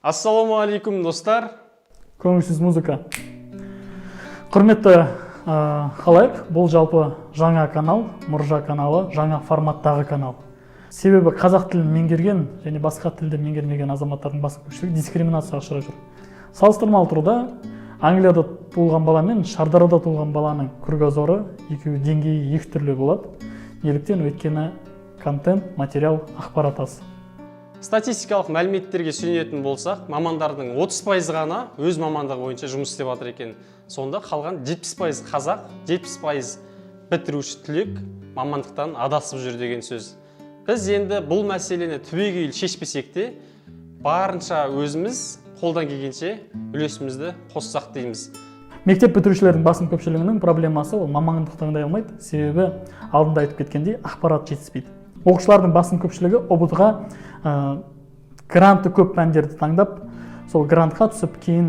Ассалаумағалейкум, достар! Көңілсіз музыка. Құрметті халайық, бұл жалпы жаңа канал, Мұржа каналы, жаңа форматтағы канал. Себебі қазақ тілін меңгерген және басқа тілді меңгермеген азаматтардың басым көпшілігі дискриминацияға ұшырап жүр. Салыстырмалы тұрғыда, Англияда туылған бала мен Шардарада туылған баланың кругозоры, екеуі деңгейі екі түрлі болады. Неліктен? Өйткені контент, материал, ақпарат аз. Статистикалық мәліметтерге сүйенетін болсақ, мамандардың 30% ғана өз мамандығы бойынша жұмыс істеп жатыр екен. Сонда қалған 70% қазақ, 70% бітіруші түлек мамандықтан адасып жүр деген сөз. Біз енді бұл мәселені түбегейлі шешпесек те, барынша өзіміз қолдан келгенше үлесімізді қоссақ дейміз. Мектеп бітірушілердің басым көпшілігінің проблемасы — ол мамандық таңдай алмайды. Себебі алдында айтып кеткендей, ақпарат жетіспейді. Оқушылардың басым көпшілігі ҰБТ ға гранты көп пәндерді таңдап, сол грантқа түсіп, кейін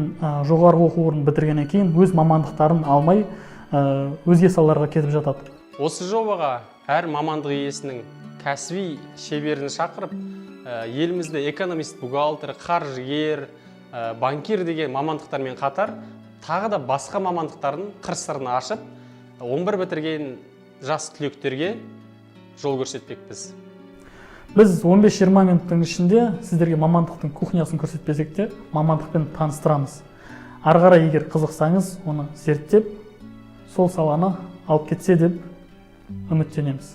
жоғарғы оқу орнын бітіргеннен кейін өз мамандықтарын алмай, өзге салаларға кетіп жатады. Осы жобаға әр мамандық иесінің кәсіби шеберін шақырып, елімізде экономист, бухгалтер, қаржыгер, банкир деген мамандықтармен қатар тағы да басқа мамандықтардың қыр сырын ашып, 11 бітірген жас түлектерге жол көрсетпекпіз. Біз 15-20 минуттың ішінде сіздерге мамандықтың кухнясын көрсетпесек те, мамандықпен таныстырамыз. Ары қарай егер қызықсаңыз, оны зерттеп, сол саланы алып кетсе деп үміттенеміз.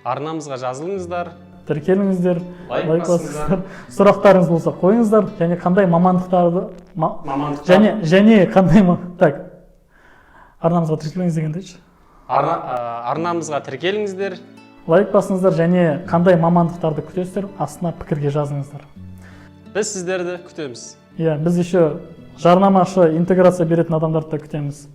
Арнамызға жазылыңыздар. Тіркеліңіздер. Лайк лайк басыңыздар. Басыңыздар. Сұрақтарыңыз болса, қойыңыздар. Және қандай мамандықтарды мамандықтар және қандай так, арнамызға тіркеліңіз дегенді айтшы. Арнамызға тіркеліңіздер. Лайк басыңыздар және қандай мамандықтарды күтесіздер, астына пікірге жазыңыздар. Біз сіздерді күтеміз. Иә, біз еще жарнамашы, интеграция беретін адамдарды да күтеміз.